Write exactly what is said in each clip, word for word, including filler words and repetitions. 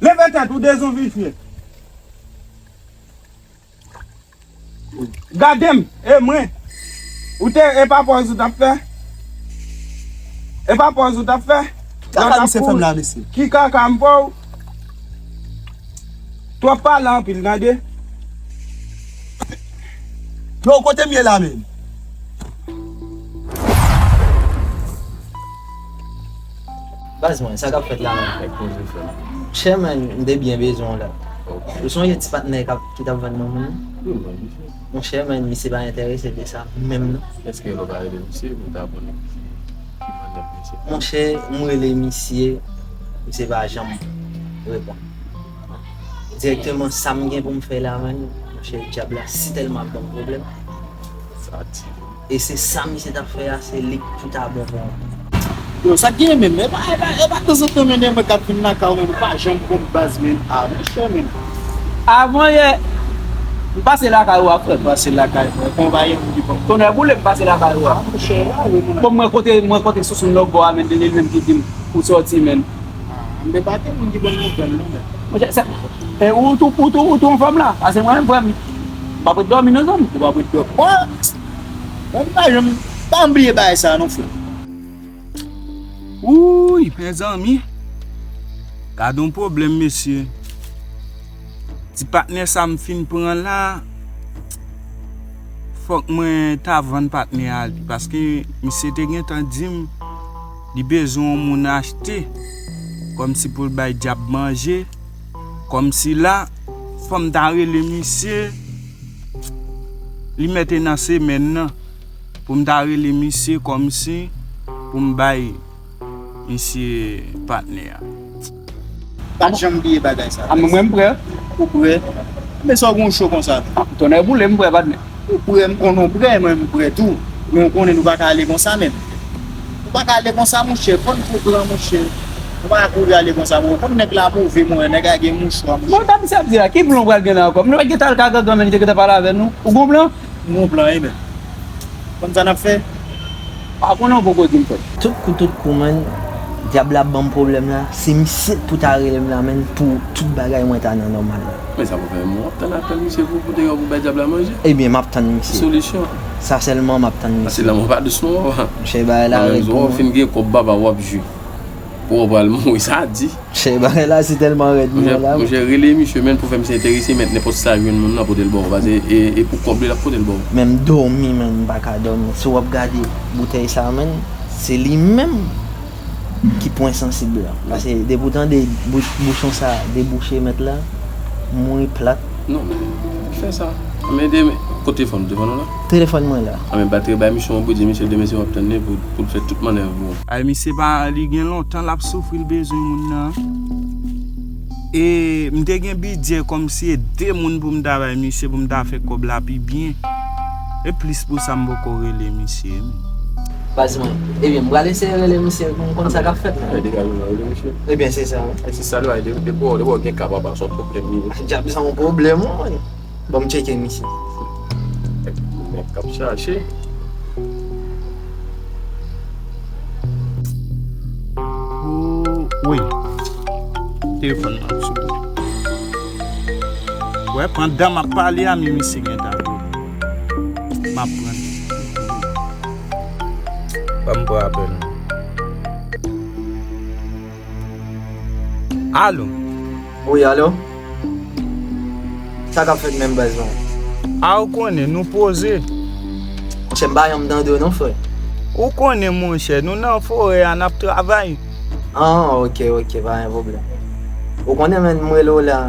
Leve tèt ou, dezonvifye. Gade m, e mwen. Ou te, e pa pòz ou t ap fè? E pa pòz ou t ap fè? Kaka misye fè m la, mesye. Ki kaka m fè w? Twòp pale anpil, tande. Yo, kote m ye la menm? Baz mwen, sa k ap fèt la menm? Fèk poze frè. Chè man, m te byen bezwen w la. Ou sonje ti patnè k ap, ki t ap vann nan moun nan? Wi, mwen, wi. Monchè, men misye pa enterese de sa menm non. Èske w pa rele misye pou w ta konnen ki, ki mannèv misye fè? Monchè, m rele misye, misye pa janm reponn. Dirèkteman, sa m gen pou m fè la, men, monchè, dyab la sitèlman ap ban m pwoblèm. Sa ti. E se sa misye t ap fè a, se li k pou ta bon pou mwen. Yo, sa k genyen menm? E pa, e pa, e pa tanzantan men nèg mwen k ap vin lakay ou, men ou pa janm konn baz, men. A, monchè, men. Avan yè, m pase lakay ou a, frè m. Pase lakay mwen, konpayi moun ki bon. Tonnè boule, m pase lakay ou a. A, monchè, a, wi, moun. Bon, mwen kote, mwen kote Sousou lòt bò a, men, li menm ki di m ou sòti, men. A, m te pa te moun ki bon nouvèl, non, men. Monchè, sa, e, ou tou, ou tou, ou tou anfòm la? Pase mwen menm, frè m, m p ap ret dòmi, non, zanmi. Ou p ap ret dòmi. Mwen, mwen pa janm, pa m bliye bagay sa, non, frè. Wouy, mezanmi. Gad on pwoblèm, mesye. Ti patnè sa m fin pran la, fòk mwen ta vann patnè a li, paske misye te gentan di m li bezwen yon moun achte, kòmsi pou l bay dyab manje, kòmsi la, fò m ta rele misye, li mèt nan semèn nan. Pou m ta rele misye kòmsi pou m bay misye patnè a. Pa t janm bliye bagay sa. A, men mwen, m prè. Ou prè? Men sa w gen w cho konsa? A, tonnè boule, m prè, patnè. Ou prè, m konnen w prè, mwen, m prè tou. Men w konnen nou pa ka ale konsa menm. Nou pa ka ale konsa, monchè. Fò n pran gran, monchè. Nou pa ka kouri ale konsa, men w konn nèg la move, mwen, nèg la gen mouchwa, monchè. Bon, sa misye ap di la, ki plan w pral gen la ankò? Nou pa t gentan al ka gangan, men li te gentan pale avè nou. Ou gon plan? M gon plan, wi, men. Konn sa n ap fè? Pa konnen, ou poko di m, frè. Tout kou, tout kou, man, dyab la ap ban m pwoblèm la. Se misye k pou ta rele m la, man, pou tout bagay mwen ta nan nòmal la. Men sa pou fè, mwen w ap tann apèl misye pou, pou te gen pou bay dyab la manje. Ebyen, m ap tann misye. Solisyon. Sa sèlman m ap tann misye. Pase lanmò pa dous non, papa. Monchè, bagay la rèd pou mwen. Ou fin gen kòb, papa, w ap jwi. Pou w pral mouri, sa di. Chè, bagay la se tèlman rèd, monchè, la. Monchè, rele misye, men, pou fè misye enterese, mèt nenpòt sa jwenn moun nan pote l ba w. Paske e, e pou kòb li l ap pote l ba w. Men m dòmi, men m pa ka dòmi. Si w ap gade boutèy sa, men, se li menm ki pwen sansib la. Paske depi w tande bou-, bouchon sa debouche, mèt la, m mouri plat. Non, men, fè sa. Men demen, kote telefòn, telefòn ou la? Telefòn mwen la. A, men, batri bay misye yon bout, di misye demen se w ap tann li pou, pou l fè tout mannèv pou ou. Ay, misye pa, li gen lontan l ap soufri, l bezwen moun nan. E m te gen bidjè kòmsi e de moun pou m ta bay misye, pou m ta fè kòb la pi byen. E plis pou sa, m poko rele misye, men. Baz mwen. Ebyen, m pral eseye rele misye pou m konn sa k ap fèt la. Ebyen, se sa, wi. E se sa l va, depi w gen ka, papa, se yon pwoblèm li ye. Dyab, se yon pwoblèm, wi. Ban m tcheke misye. Nèg k ap chache. Wi. Telefòn nan sou tou. Wè, pandan m ap pale a, men misye gentan rele. M ap pran. Ban m pran apèl. Alo? Wi, alo? Sa k ap fèt menm, baz mwen? A, ou konnen, nou poze. Monchè, m pa janm tande w non, frè. Ou konnen, monchè, nou nan forè a, n ap travay. An, oke, oke, pa gen pwoblèm. Ou konnen, men, m rele w la,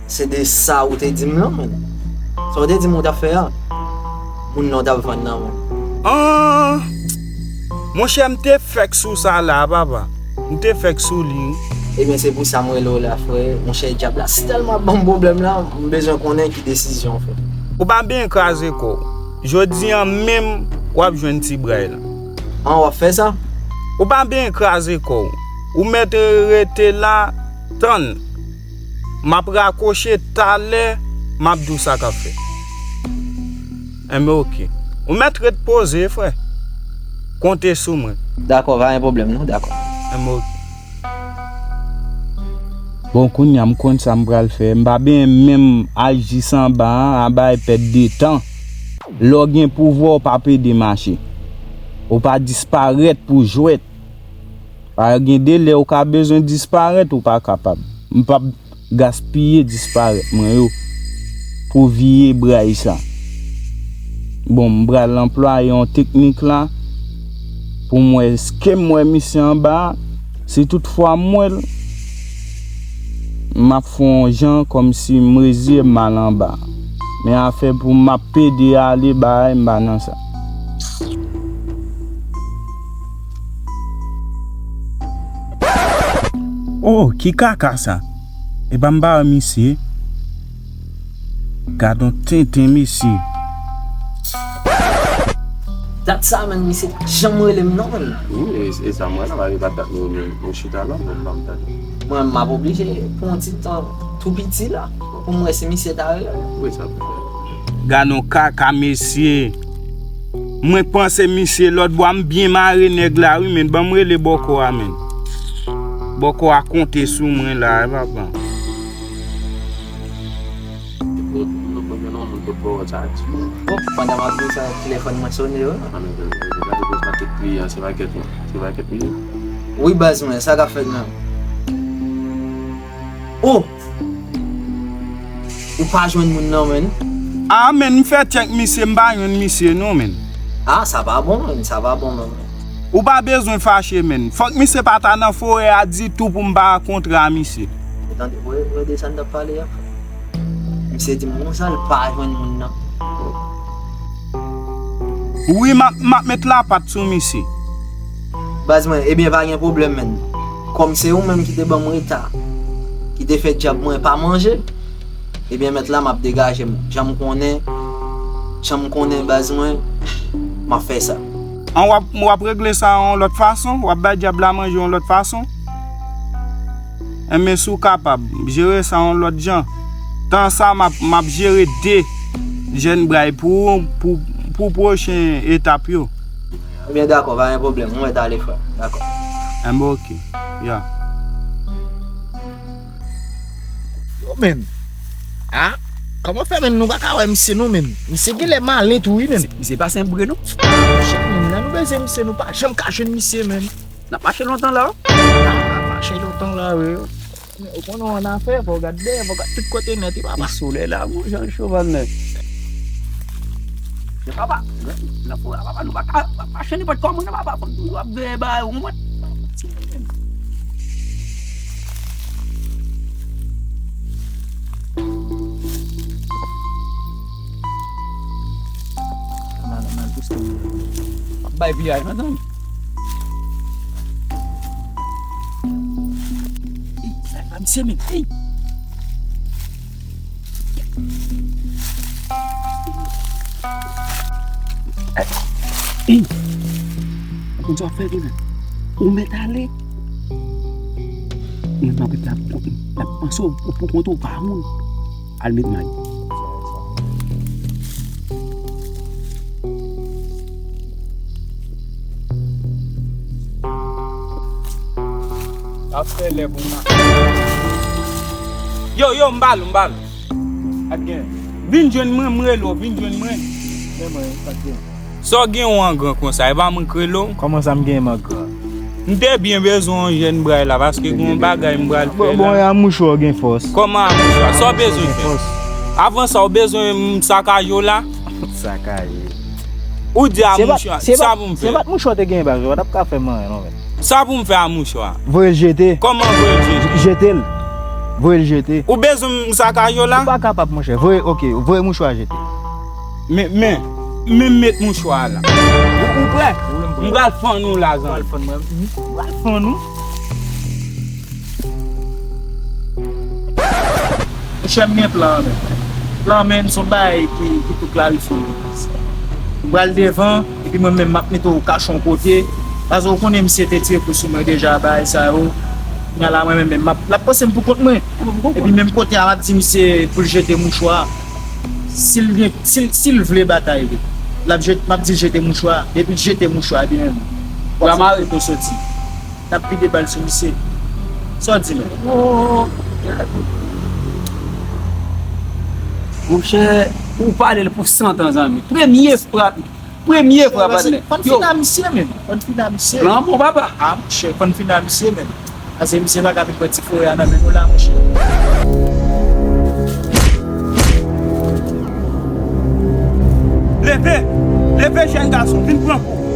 se de sa ou te di m lan, men. Sa w te di m ou t ap fè a? Moun nan w t ap vann nan, men. An, monchè, m te fèk sou sa la, papa. M te fèk sou li, wi. Ebyen, se pou sa m rele w la, frè. Monchè, dyab la, si tèlman ap ban m pwoblèm la, m bezwen konnen ki desizyon w fè. Ou pa byen kraze kò w. Jodi a menm, w ap jwenn ti bray la. An, w ap fè sa? Ou pa byen kraze kò w. Ou mèt rete la, tann. M ap rakwoche talè, m ap di w sa k ap fèt. Enben, oke. Ou mèt ret poze, frè. Konte sou mwen. Dakò, pa gen pwoblèm non, dakò. Anmò. Bon, kounye a m konn sa m pral fè. M pa benyen menm al jis anba a, anba e pèt de tan. Lè w gen pouvwa, w p ap ede mache. Ou pa disparèt pou jwèt. Pa gen de lè ou ka bezwen disparèt, ou pa kapab. M p ap gaspiye disparèt mwen yo pou vye bray sa. Bon, m pral anplwaye yon teknik la pou m wè èske m wè misye anba a. Si toutfwa m wè l, m ap fè yon jan kòmsi m reziye m al anba. Men afè pou m ap pede ale bagay, m pa nan sa. Oh, ki kaka sa? Epa m pa wè misye. Gadon tenten mesye. Dat sa menm misye pa janm rele m non menm. Wi, e, e sa m wè la, malgre pa dat nou, nou, nou chita la, mwen pa m tande. Mwen m ap oblije pran yon ti tan tou piti la pou m wè si misye ta rele m. Wi, sa pou fè. Gadon kaka mesye. Mwen k panse misye lòt bò a, m byen mare nèg la wi, men ban m rele bòkò a, men. Bòkò a konte sou mwen la, e papa. Bon, pandan m ap di sa, telefòn mwen sonnen wi. Wi, baz mwen, sa k ap fèt menm? Oh! Ou pa jwenn moun nan, menn? Ah, menn, m fè tchèk misye, m pa jwenn misye non, menn. Ah, sa pa bon, menn, sa pa bon, menn. Ou pa bezwen fache, menn. Fòk misye pa ta nan forè a ditou pou m pa rankontre a misye. Tande, voye, voye de sa n t ap pale a. Misye di m konsa l pa jwenn moun nan. Wi, m ap, m ap met lapat sou misye. Baz mwen, ebyen pa gen pwoblèm, menn. Kòm se ou menm ki te ban m reta, ki te fè djab mwen pa manje, ebyen mèt la m ap degaje m. Jan m konnen, jan m konnen baz mwen, m ap fè sa. An w ap, w ap regle sa yon lòt fason? W ap bay djab la manje yon lòt fason? Enben, si w kapab, jere sa yon lòt jan. Tan sa, m ap, m ap jere de jèn bray pou ou, pou, pou pwochen etap yo. Ebyen, dakò, pa gen pwoblèm. Mwen mèt ale, frè. Dakò. Enben, oke. Ya. Yo, menn. Ah, kòman fè, menn, nou pa ka wè misye non, menn? Misye genlè malen tou, wi, menn. Misye pa senp vre non. Chèf, menn, lè nou bezwen misye, nou pa janm ka jwenn misye, menn. N ap mache lontan la. N ap mache lontan la, wi. Ou konnen w annafè, fò w gad dèyè, fò w gad tout kote nèt, wi, papa. Pi solèy la, bon jan choval nèt. Men papa, nan fò la, papa, nou pa ka mache nenpòt kòman, non, papa. Fò nou toujou ap veye bagay, ou konprann? Mal, mal, plis ke mal. Bay piyay, madanm. Ey, sa pa misye menm. Ey. Ey. Ou konn sa w ap fè, Jonathan? Ou mèt ale. Mwen, m ap ret la, m ap panse w pou kont ou, pa moun. Al met may. Ap fè lè pou mwen. Yo, yo, m ba l, m ba l. Ak gen. Vin jwenn mwen, m rele w, vin jwenn mwen. Men mwen, ak gen. Sa w gen w an gran konsa, e pa mwen k rele w? Kòman sa m gen m an gran? M te byen bezwen yon jèn bray la, paske gen yon bagay m pral fè la. Bon, bon, e a mouchwa w gen fòs. Kòman a mouchwa? Sa w bezwen fè? Avan sa, w bezwen m sakaje w la? Sakaje. Ou di a mouchwa, sa pou m fè? Se pa t mouchwa w te gen, baz, ou pa t ap ka fè m anyen, non, men. Sa pou m fè a mouchwa? Voye l jete. Kòman voye l jete? Jete l. Voye l jete. Ou bezwen m sakaje w la? Ou pa kapab, monchè. Voye, oke, voye mouchwa a jete. Men, men, men m met mouchwa a la. Ou, ou prè? M pral fann ou la, zanmi. Ou pral fann mwen? M pral fann ou? Monchè, m gen plan, men. Plan, men, se yon bagay ki, ki tou klarifye. M pral devan, epi mwen menm, m ap mete w kache yon kote. Paske ou konnen misye te tire kou sou mwen deja, bagay sa yo. Kounye a la, mwen menm, m ap, l ap panse m pou kont mwen. Epi menm kote a, m ap di misye pou l jete mouchwa a. Si l gen, si l, si l vle batay, wi. L ap jet, m ap di l jete mouchwa. Depi l jete mouchwa, epi menm, w ap mare tou soti. N ap vide bal sou misye. Sa w di menm? Monchè, ou pale l pou san tan, zanmi. Premye frap, premye frap, patnè. Fò n fini a misye menm. Fò n fini a misye. Gran bon, papa. A, monchè, fò n fini a misye menm. Pase misye pa ka vin pran ti forè a nan men nou la, monchè. Leve! Leve, jèn gason, vin pran kou.